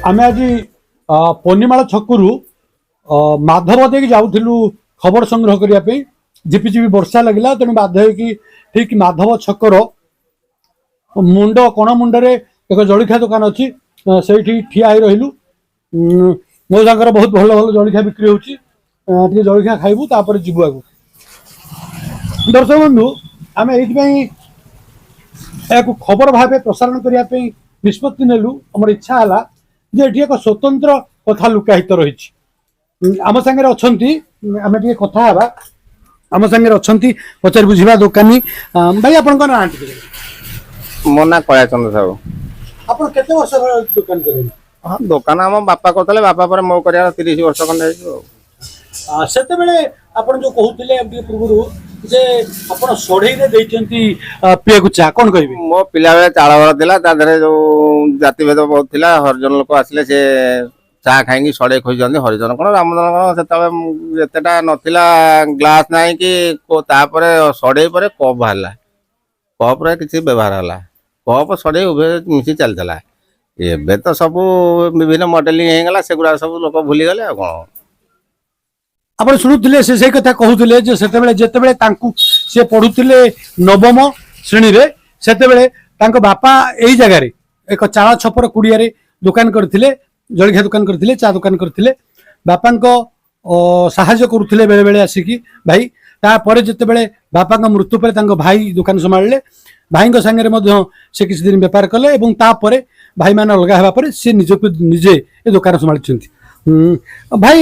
ଆମେ ଆଜି ପନିମାଳ ଛକରୁ ମାଧବ ଦେଇକି ଯାଉଥିଲୁ ଖବର ସଂଗ୍ରହ କରିବା ପାଇଁ। ଝିପିଝିପି ବର୍ଷା ଲାଗିଲା, ତେଣୁ ବାଧ୍ୟ ହେଇକି ଠିକ ମାଧବ ଛକର ମୁଣ୍ଡ କଣ ମୁଣ୍ଡରେ ଏକ ଜଳଖିଆ ଦୋକାନ ଅଛି, ସେଇଠି ଠିଆ ହେଇ ରହିଲୁ। ମୋ ସାଙ୍ଗର ବହୁତ ଭଲ ଭଲ ଜଳଖିଆ ବିକ୍ରି ହେଉଛି। ଟିକେ ଜଳଖିଆ ଖାଇବୁ, ତାପରେ ଯିବୁ ଆଗକୁ। ଦର୍ଶକ ବନ୍ଧୁ, ଆମେ ଏଇଥିପାଇଁ ଏହାକୁ ଖବର ଭାବେ ପ୍ରସାରଣ କରିବା ପାଇଁ ନିଷ୍ପତ୍ତି ନେଲୁ। ଆମର ଇଚ୍ଛା ହେଲା ଯେ ଏଠି ଏକ ସ୍ୱତନ୍ତ୍ର କଥା ଲୁକାୟିତ ରହିଛି। ଆମ ସାଙ୍ଗରେ ଅଛନ୍ତି, ଆମେ ଟିକେ କଥା ହେବା। ଆମ ସାଙ୍ଗରେ ଅଛନ୍ତି, ପଚାରି ବୁଝିବା ଦୋକାନୀ। ଭାଇ, ଆପଣଙ୍କ ନାଁ ଟିକେ କହିବେ? ମୋ ନାଁ କଳାଚନ୍ଦ୍ର ସାହୁ। ଆପଣ କେତେ ବର୍ଷ ହେଲା ଦୋକାନ କଲେଣି? ହଁ, ଦୋକାନ ଆମ ବାପା କରୁଥିଲେ। ବାପା ପରେ ମୋ କରିବାର 30 ବର୍ଷ ଖଣ୍ଡେ ହେଇଯିବ ଆଉ। ସେତେବେଳେ ଆପଣ ଯୋଉ କହୁଥିଲେ ଆଉ ଟିକେ ପୂର୍ବରୁ ଯେ ଆପଣ ସଢେଇରେ ଦେଇଛନ୍ତି ପିଆକୁ ଚା, କଣ କହିବେ? ମୋ ପିଲାବେଳେ ଚାଳ ଘର ଥିଲା, ତା ଦେହରେ ଯୋଉ ଜାତିଭେଦ ବହୁତ ଥିଲା। ହରିଜନ ଲୋକ ଆସିଲେ ସେ ଚା ଖାଇକି ସଢେଇ ଖୋଜନ୍ତି। ହରିଜନ କଣ ରାମଜନ କଣ, ସେତେବେଳେ ଏତେଟା ନଥିଲା, ଗ୍ଲାସ ନାହିଁ କି ତାପରେ ସଢେଇ ପରେ କପ୍ ବାହାରିଲା। କପ୍ରେ କିଛି ବ୍ୟବହାର ହେଲା, କପ୍ ସଢେଇ ଉଭୟ ମିଶି ଚାଲିଥିଲା। ଏବେ ତ ସବୁ ବିଭିନ୍ନ ମଡେଲିଂ ହେଇଗଲା, ସେଗୁଡ଼ା ସବୁ ଲୋକ ଭୁଲିଗଲେ ଆଉ କଣ। ଆପଣ ଶୁଣୁଥିଲେ, ସେ ସେଇ କଥା କହୁଥିଲେ ଯେ ସେତେବେଳେ ଯେତେବେଳେ ତାଙ୍କୁ ସେ ପଢୁଥିଲେ ନବମ ଶ୍ରେଣୀରେ, ସେତେବେଳେ ତାଙ୍କ ବାପା ଏଇ ଜାଗାରେ ଏକ ଚାଳ ଛପର କୁଡ଼ିଆରେ ଦୋକାନ କରିଥିଲେ, ଜଳଖିଆ ଦୋକାନ କରିଥିଲେ, ଚା ଦୋକାନ କରିଥିଲେ। ବାପାଙ୍କ ସାହାଯ୍ୟ କରୁଥିଲେ ବେଳେ ବେଳେ ଆସିକି ଭାଇ। ତାପରେ ଯେତେବେଳେ ବାପାଙ୍କ ମୃତ୍ୟୁ ପରେ ତାଙ୍କ ଭାଇ ଦୋକାନ ସମ୍ଭାଳିଲେ, ଭାଇଙ୍କ ସାଙ୍ଗରେ ମଧ୍ୟ ସେ କିଛି ଦିନ ବେପାର କଲେ ଏବଂ ତାପରେ ଭାଇମାନେ ଅଲଗା ହେବା ପରେ ସେ ନିଜକୁ ନିଜେ ଏ ଦୋକାନ ସମ୍ଭାଳିଛନ୍ତି। ଭାଇ,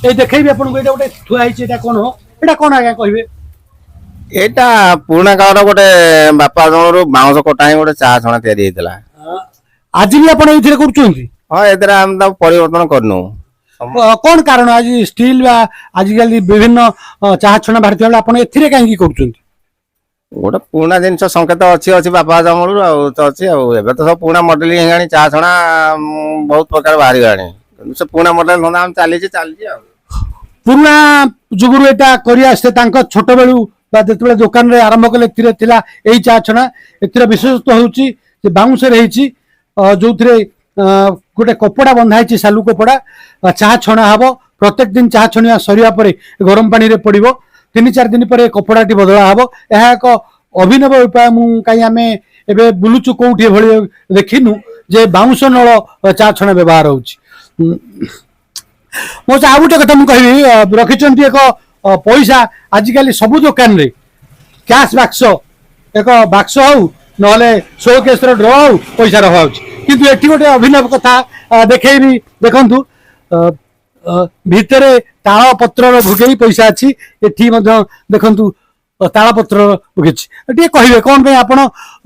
ଏଇ ଦେଖେଇବି ଆପଣଙ୍କୁ, ଏଇଟା ଗୋଟେ ଥୁଆ ହେଇଛି, ଏଇଟା କଣ? ଏଇଟା କଣ ଆଜ୍ଞା କହିବେ? ଏଇଟା ପୁରୁଣା କାଳର ଗୋଟେ ବାପା ଜଣରୁ ବାଉଁଶ କଟା ହେଇ ଗୋଟେ ଚା ଛଣା ତିଆରି ହେଇଥିଲା। ଆଜି ବି ଆପଣ ଏଇଥିରେ କରୁଛନ୍ତି? ହଁ, ଏଥିରେ ଆମେ ତାକୁ ପରିବର୍ତ୍ତନ କରିନୁ। କଣ କାରଣ? ଆଜି ଷ୍ଟିଲ୍ ବା ଆଜିକାଲି ବିଭିନ୍ନ ଚାହା ଛଣା ବାହାରିଥିବା ବେଳେ ଆପଣ ଏଥିରେ କାହିଁକି କରୁଛନ୍ତି? ଗୋଟେ ପୁରୁଣା ଜିନିଷ ସଂକେତ ଅଛି, ଅଛି ବାପା ଜମଳରୁ ଆଉ ତ ଅଛି। ଆଉ ଏବେ ତ ସବୁ ପୁରୁଣା ମଡେଲିଂ ହେଇଗଲାଣି, ଚା ଛଣା ବହୁତ ପ୍ରକାର ବାହାରିଗଲାଣି, କିନ୍ତୁ ସେ ପୁରୁଣା ମଡେଲ ଧନ୍ଦା ଆମ ଚାଲିଛି ଚାଲିଛି ଆଉ। ପୁରୁଣା ଯୁଗରୁ ଏଇଟା କରି ଆସିତେ ତାଙ୍କ ଛୋଟବେଳୁ ବା ଯେତେବେଳେ ଦୋକାନରେ ଆରମ୍ଭ କଲେ ଏଥିରେ ଥିଲା ଏଇ ଚା ଛଣା। ଏଥିର ବିଶେଷତ୍ୱ ହେଉଛି ଯେ ବାଉଁଶରେ ହେଇଛି, ଯୋଉଥିରେ ଗୋଟେ କପଡ଼ା ବନ୍ଧା ହେଇଛି, ସାଲୁ କପଡ଼ା। ଚାହା ଛଣା ହବ ପ୍ରତ୍ୟେକ ଦିନ। ଚାହା ଛଣିବା ସରିବା ପରେ ଗରମ ପାଣିରେ ପଡ଼ିବ। 3-4 ଦିନ ପରେ କପଡ଼ାଟି ବଦଳା ହବ। ଏହା ଏକ ଅଭିନବ ଉପାୟ। ମୁଁ କାହିଁ ଆମେ ଏବେ ବୁଲୁଛୁ, କୋଉଠି ଏଭଳି ଦେଖିନୁ ଯେ ବାଉଁଶ ନଳ ଚା ଛଣା ବ୍ୟବହାର ହଉଛି। ମୋ ଆଉ ଗୋଟେ କଥା ମୁଁ କହିବି, ରଖିଛନ୍ତି ଏକ ପଇସା। ଆଜିକାଲି ସବୁ ଦୋକାନରେ କ୍ୟାଶ ବାକ୍ସ, ଏକ ବାକ୍ସ ହଉ ନହେଲେ ଶୋ କେସ୍ର ଡ୍ର ହଉ, ପଇସା ରଖାହଉଛି। କିନ୍ତୁ ଏଠି ଗୋଟେ ଅଭିନବ କଥା ଦେଖେଇବି, ଦେଖନ୍ତୁ। ଭିତରେ ତାଳ ପତ୍ରର ଭୁଗେଇ ପଇସା ଅଛି। ଏଠି ମଧ୍ୟ ଦେଖନ୍ତୁ, ତାଳ ପତ୍ରର ଭୁଗେଇଛି। ଟିକେ କହିବେ କଣ ପାଇଁ ଆପଣ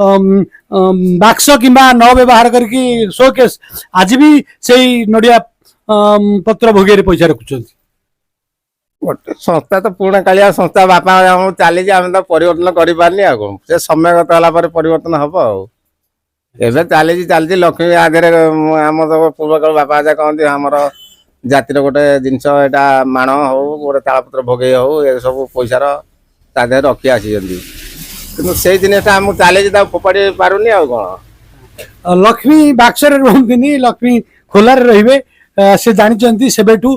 ଅମ୍, ଅମ୍, ବାକ୍ସ କିମ୍ବା ନ ବ୍ୟବହାର କରିକି ଶୋ କେସ୍ ଆଜି ବି ସେଇ ନଡ଼ିଆ ପତ୍ର ଭୁଗେଇରେ ପଇସା ରଖୁଛନ୍ତି? ଗୋଟେ ସଂସ୍ଥା ତ ପୁରୁଣା କାଳିଆ ସଂସ୍ଥା, ବାପା ଆମର ଚାଲିଛି, ଆମେ ତ ପରିବର୍ତ୍ତନ କରିପାରିନି ଆଉ କଣ। ସେ ସମୟଗତ ହେଲା ପରେ ପରିବର୍ତ୍ତନ ହବ ଆଉ। ଏବେ ଚାଲିଛି ଚାଲିଛି। ଲକ୍ଷ୍ମୀ ଆଗରେ ଆମ ତ ପୂର୍ବକାଳ ବାପା ଅଜା କହନ୍ତି ଆମର ଜାତିର ଗୋଟେ ଜିନିଷ ଏଇଟା, ମାଣ ହଉ ଗୋଟେ ତାଳପତ୍ର ଭୋଗେଇ ହଉ, ଏସବୁ ପଇସାର ତା ଦେହରେ ରଖି ଆସିଛନ୍ତି। କିନ୍ତୁ ସେଇ ଜିନିଷଟା ଆମକୁ ଚାଲିଛି, ତାକୁ ଫୋପାଡ଼ି ପାରୁନି ଆଉ କଣ। ଲକ୍ଷ୍ମୀ ବାକ୍ସରେ ରୁହନ୍ତିନି, ଲକ୍ଷ୍ମୀ ଖୋଲାରେ ରହିବେ, ସେ ଜାଣିଛନ୍ତି ସେବେଠୁ।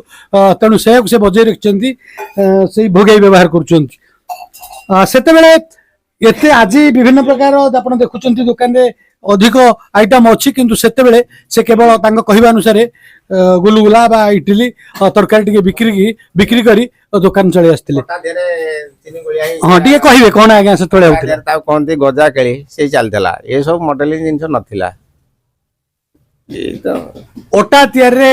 ତେଣୁ ସେୟାକୁ ସେ ବଜେଇ ରଖିଛନ୍ତି, ସେଇ ଭୋଗେଇ ବ୍ୟବହାର କରୁଛନ୍ତି। ସେତେବେଳେ ଏତେ ଆଜି ବିଭିନ୍ନ ପ୍ରକାର ଆପଣ ଦେଖୁଛନ୍ତି ଦୋକାନରେ ଅଧିକ ଆଇଟମ ଅଛି, କିନ୍ତୁ ସେତେବେଳେ ସେ କେବଳ ତାଙ୍କ କହିବା ଅନୁସାରେ ଗୁଲୁଗୁଲା ବା ଇଟିଲି, ତରକାରୀ ଟିକେ ବିକ୍ରି କରି ଦୋକାନ ଚଳେଇ ଆସିଥିଲେ। ତା ଦେହରେ ଚିନି ଗୋଳିଆ ହେଇ ହଁ, ଟିକେ କହିବେ କଣ ଆଜ୍ଞା ସେତେବେଳେ ତା ହଉଥିଲା? ଦେହରେ ତାକୁ କହନ୍ତି ଗଜା କେଳି, ସେଇ ଚାଲିଥିଲା। ଏସବୁ ମଡେଲିଂ ଜିନିଷ ନଥିଲା ଏଇ ତ। ଅଟା ତିଆରିରେ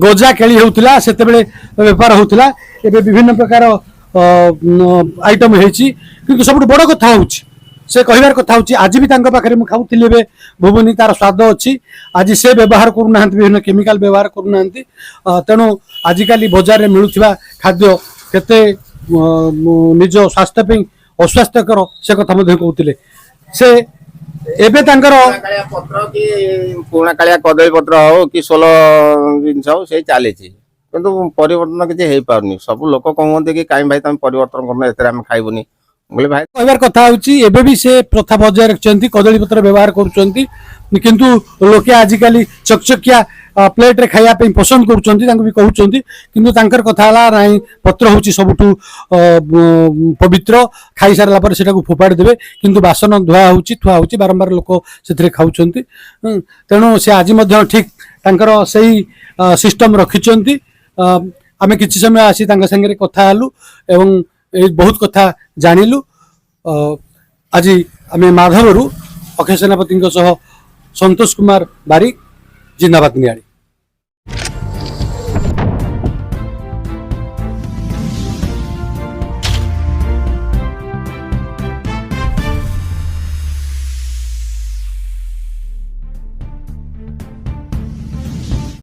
ଗଜା କେଳି ହେଉଥିଲା, ସେତେବେଳେ ବେପାର ହେଉଥିଲା। ଏବେ ବିଭିନ୍ନ ପ୍ରକାର ଆଇଟମ ହେଇଛି, କିନ୍ତୁ ସବୁଠୁ ବଡ଼ କଥା ହେଉଛି ସେ କହିବାର କଥା ହେଉଛି ଆଜି ବି ତାଙ୍କ ପାଖରେ ମୁଁ ଖାଉଥିଲି ଏବେ ଘୁଗୁନି, ତାର ସ୍ୱାଦ ଅଛି। ଆଜି ସେ ବ୍ୟବହାର କରୁନାହାନ୍ତି, ବିଭିନ୍ନ କେମିକାଲ ବ୍ୟବହାର କରୁନାହାନ୍ତି। ତେଣୁ ଆଜିକାଲି ବଜାରରେ ମିଳୁଥିବା ଖାଦ୍ୟ କେତେ ନିଜ ସ୍ୱାସ୍ଥ୍ୟ ପାଇଁ ଅସ୍ୱାସ୍ଥ୍ୟକର, ସେ କଥା ମଧ୍ୟ କହୁଥିଲେ ସେ। ଏବେ ତାଙ୍କର ପୁରୁଣା କାଳିଆ ପତ୍ର କି ପୁରୁଣା କାଳିଆ କଦଳୀ ପତ୍ର ହଉ କି ସୋଲ ଜିନିଷ ହଉ, ସେଇ ଚାଲିଛି, କିନ୍ତୁ ପରିବର୍ତ୍ତନ କିଛି ହେଇପାରୁନି। ସବୁ ଲୋକ କହୁଛନ୍ତି କି କାହିଁ ଭାଇ ତମେ ପରିବର୍ତ୍ତନ କରୁନ, ଏଥିରେ ଆମେ ଖାଇବୁନି। ମୁଁ କହିଲି ଭାଇ କହିବାର କଥା ହେଉଛି ଏବେ ବି ସେ ପ୍ରଥା ବଜାୟ ରଖିଛନ୍ତି, କଦଳୀ ପତ୍ର ବ୍ୟବହାର କରୁଛନ୍ତି। କିନ୍ତୁ ଲୋକେ ଆଜିକାଲି ଚକଚକିଆ ପ୍ଲେଟ୍ରେ ଖାଇବା ପାଇଁ ପସନ୍ଦ କରୁଛନ୍ତି, ତାଙ୍କୁ ବି କହୁଛନ୍ତି। କିନ୍ତୁ ତାଙ୍କର କଥା ହେଲା ନାଇଁ, ପତ୍ର ହେଉଛି ସବୁଠୁ ପବିତ୍ର। ଖାଇସାରିଲା ପରେ ସେଟାକୁ ଫୋପାଡ଼ି ଦେବେ, କିନ୍ତୁ ବାସନ ଧୁଆ ହେଉଛି, ଥୁଆ ହେଉଛି, ବାରମ୍ବାର ଲୋକ ସେଥିରେ ଖାଉଛନ୍ତି। ତେଣୁ ସେ ଆଜି ମଧ୍ୟ ଠିକ୍ ତାଙ୍କର ସେଇ ସିଷ୍ଟମ୍ ରଖିଛନ୍ତି। ଆମେ କିଛି ସମୟ ଆସି ତାଙ୍କ ସାଙ୍ଗରେ କଥା ହେଲୁ ଏବଂ ଏଇ ବହୁତ କଥା ଜାଣିଲୁ। ଆଜି ଆମେ ମାଧବରୁ ଅକ୍ଷୟ ସେନାପତିଙ୍କ ସହ ସନ୍ତୋଷ କୁମାର ବାରିକ, ଜିନ୍ଦାବାଦ ନିଆଳି।